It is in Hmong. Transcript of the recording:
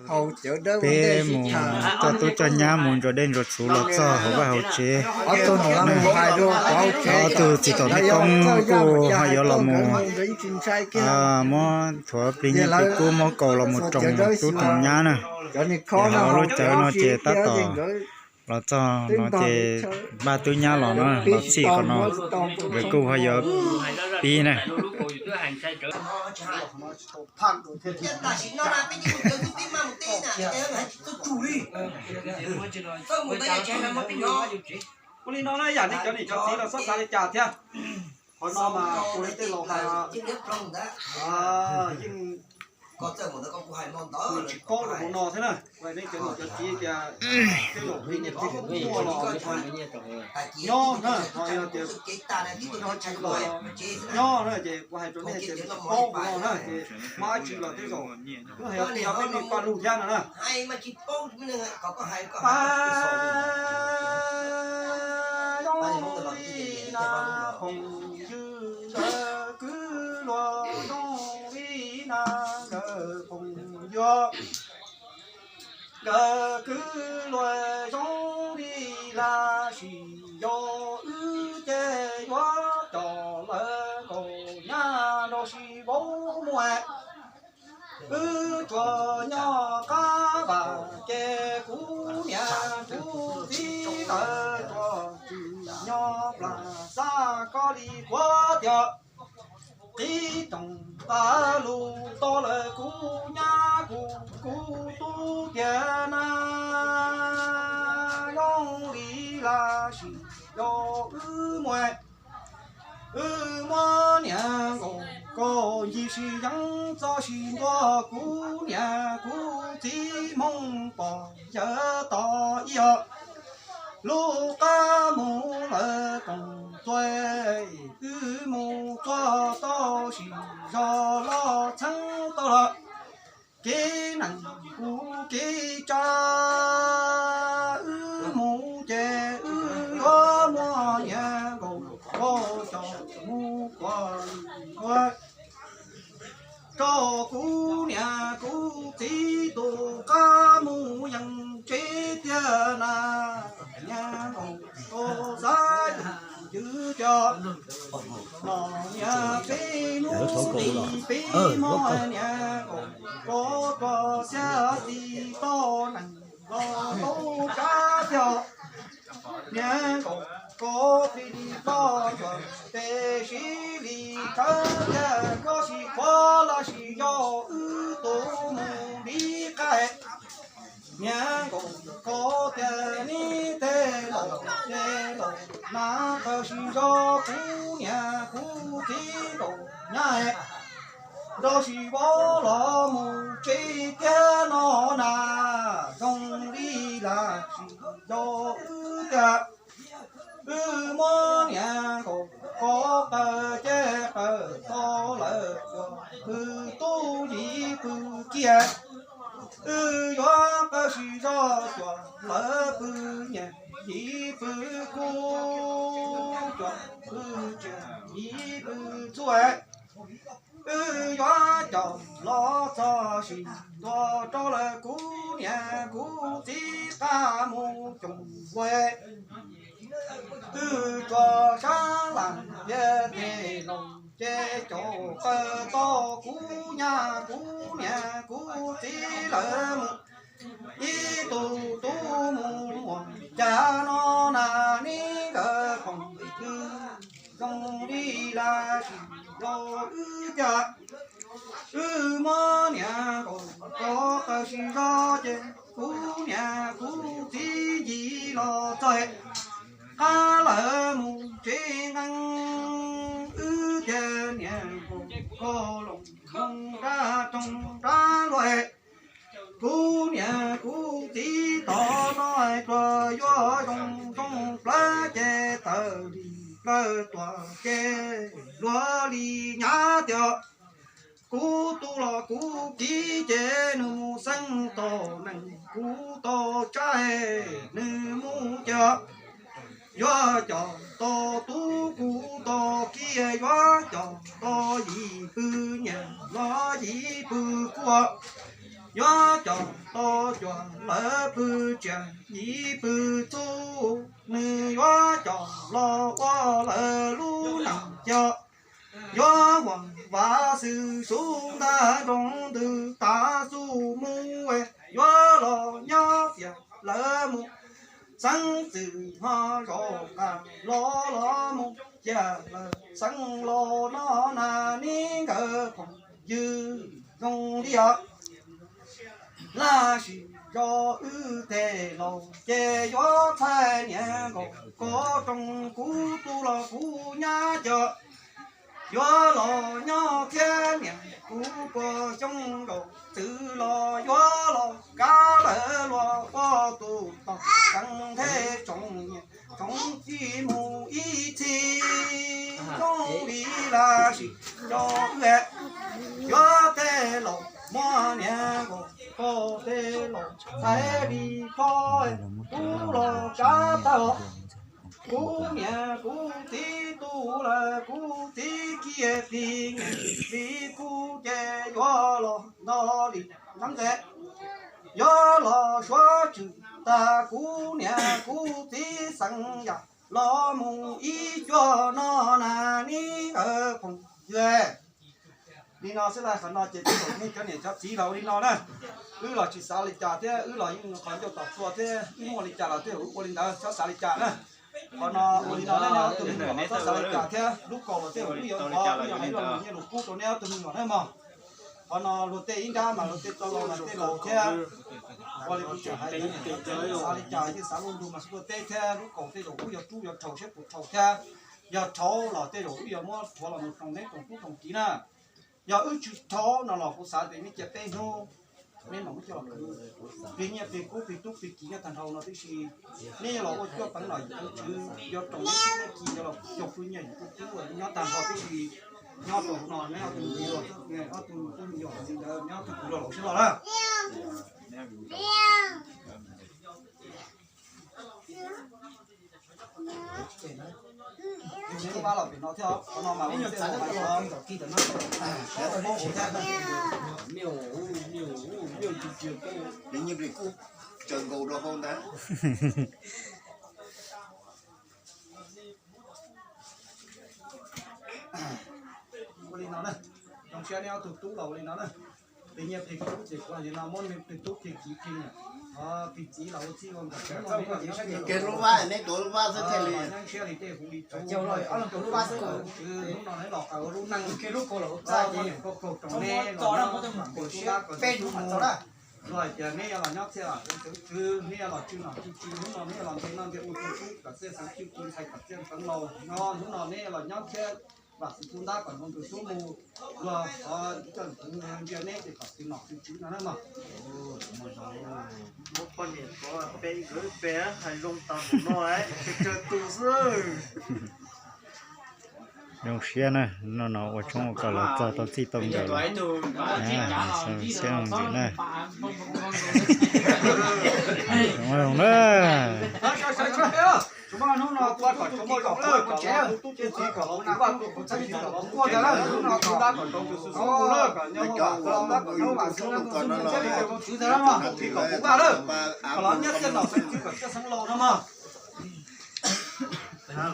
Peb mus coj tub coj nyab mus ntsuas dej ntsuas tsuv los txog hauv vaj hauv tsev. Ob tug txiv tom me koob kuj ho yuav los mus muab thuav plig nyiaj plig kub muab kaus los mus roos tub roos nyab na. Ces hauv lub cawv no ces tab tom los txog no ces npaj tub nyab los no los txhij qhov no, nkawd kuj ho yuav pib na. Ua li no na yam nej cov niam cov txiv los txhob xav li cas thiab. Qhov no mas ua li tej laus mas yeej tsis paub rau hauv no thiab na. Ua nej cov niam cov txiv tias tej zaum plig nyiaj plig kub tuaj los nyob na, ho yog tias nyob tsis los nyob na ces kuv hais rau nej tias tsis paub hauv no na ces muaj dab tsi los tej zaum wb hais tias yog peb me paj lug thiab no na. Pab zoo li na phooj ywg, nkawd kwv luag zoo li na nkawd phooj ywg, nkawd kwv luag zoo li laj sim yog wb ces yuav coj lawv nkaus nyab rau sis vauv muaj. Wb tsuas nyob qab vaj ces kuv niam kuv txiv lawv tsuas tsim nyog plam xav koj li qhuav tias qhib rooj qab lug tau lawm kuv nyab kuv kuv tub tiag na. Zoo li laj sim yog wb muaj, wb muab niam nkaus kaus ncig sib yeeb txoj sib ntuag kuv niam kuv txiv hmoob pom yawg tod ib yam. Lub qab mus lawm koom txuas, wb mus txog tau sim zog los txheeb tau lawm kev neeg kuv kev tsav. Wb mus ces wb yuav muab niam nkaus kaus coj mus kuas ua rau kuv niam kuv txiv tus qab mus yeej tsev tiag na. Niam nkaus kaus xav ywj cov los niam peb hnub peb hmo niam nkaus kaus txog xiab txim tau neeg los tau tsav tiag. Niam nkaus kaus plig li toj cuag peb sib li tshawb tiag, koj sib qhuav los sis yog wb tus mus li qab. Niam nkaus kaus tias neb tej laus tej laus na, qhov sib zog kuv niam kuv txiv nkaus nyab nrog sib vauv los mus tsev tiag no na. Zoo li laj sim yog wb tiag, wb muab niam nkaus kaus qawm ces qawm tau lawm cuag pw tub yim pw kiag. Wb yuav qawm sib zog cuag lawv pw nyiaj yim pw kub, cuag pw tsiaj yim pw txhuv. Wb yuav coj los txog sim ntua rau lawm kuv niam kuv txiv qab mus coom vej. Wb tsuas sab las tias tej laus ces caum qawm tau kuv nyab kuv niam kuv txiv lawv mus ib tug tub mus ua cas no na. Neb nkawd phooj ywg zoo li laj sim yog wb tiag, wb muab niam nkaus kaus qawm sib zog ces kuv niam kuv txiv ncig los txog qab lawv mus tsev nqeeb. Wb tias niam nkaus kaus loos zoo nrab roog nrab luaj, kuv niam kuv txiv tod no tsuas yuav zoo zoo plawv ces tawm li plawv tuaj ces luag li nyab tias kuv tu los kuv kiv ces nws mus xeeb tau neeg kuv tau tsav nws mus tiag. Yuav coj tau tub kuv tau kiv, yuav coj tau yim pw nyiaj los yim pw kub. yuav coj los cuag lawv pw tsiaj yim pw txhuv, nws yuav coj los ua lawv lub neej cog. Yuav huam vam xwm sub ntaj nroo ntws tav xub mus, yuav los nyob tias lawv mus xeeb txwm ho zaum qab los los mus cia lawv xeeb los no na neb nkawd phooj ywg zoo li os. Laj sim zog wb tej laus ces yuav txhais niam nkaus koj rooj, kuv tub los kuv nyab cov yuav los nyob thiab niam kuv puas xyoo nkaus txwv los yuav los kav lawv luag ua tus tog tseeb thiab tsoom niam tsoom txiv mus ib txhis zoo li laj sim zog wb yuav tej laus muab niam nkaus koj tej laus txhais li koj, kuv los kav tag os. Kuv niam kuv txiv tu lawm kuv txiv kiag plig, plig kuv ces yuav los nto li nab ntxes, yuav los suav tswm tag kuv niam kuv txiv xeeb yam los mus ib cuag no na neb nkawd phooj ywg. Li no xwb laj qhov no ces tej zaum nej cov niam cov txiv los ua li no na. Wb los tsis xav li cas thiab wb los yeej qhov ncauj tom tsua thiab wb muaj li cas los tej zaum wb ua li ntawd txhob xav li cas na. Qhov no ua li no nej ob tug me nyuam los txhob xav li cas thiab lub kaus los tej zaum wb yuav ua ib yam li los nyiaj los kub rau nej ob tug me nyuam na mog. Qhov no luag tej ib nrab mas luag tej tau laus mas tej laus thiab ua li kuv tseem hais tias xav li cas yeej xav luaj ntug mas xub luaj teb thiab lub kaus tej zaum wb yuav rub yuav rhaus siab puas rhaus thiab. Yog rhaub los tej zaum wb yuav muab rhuav los mus roos neb roos kub roos kiv na. Yog wb tsis rhaub no los kuv xav tias nej cia peb hnub neb mam muab coj los khwv. Plig nyiaj plig kub plig tub plig kiv nyob tag nrho no tib si, neb yuav los ua cuaj teev los yim teev tswv yuav roos neb tub neb kiv yuav los cog pw nyiaj yim pw kub nyob tag nrho tib si. Nyob rau no neb ob tug me nyuam, ob tug tub me nyuam li ntawd neb ob tug kwv los laus siab loj na. Neb lub pab los pem no thiab, qhov no mas ua nyiaj plig kub tsaws nkaus rau hauv ntag. Ua li no na, zoo siab neb ob tug tub los ua li no na. Plig nyiaj plig kub ces kuv hais li no muab plig tub plig kiv plig, plig txiv los ua txij ua nkawm. Ces lub vab neb tuav lub vab xwb thiaj li. Nyob siab li tej huv li tsaus, hnub no neb los qaws ua lub neej, lub kaus los ua txaj ces kaus roos neb los nyob kom siab kom peb hnub mas txog na. Luag hais tias neb yuav los nyob thiab los ua txwv, neb yuav los tswj nom tswj tswv, hnub no neb yuav los nte noj nte ua txuj tub kom txiaj xeev txuj ci, ntxhais kom txiaj xeev laus, nyob hnub no neb yuav los nyob thiab vam xwm tu ntab kom zoo tus tub mus, luag qhov coj ntsia neb ces kom txwv nom txwv tswv no na mog. Muab poj niam tuav peb nkawd peb hais zoo tas mus no es tsawg tus xwb. Zoo siab na, no no ua tshoob ua kos los txog tau txij tau nkawm lawm. Siab zoo ntxim na. Zoo na.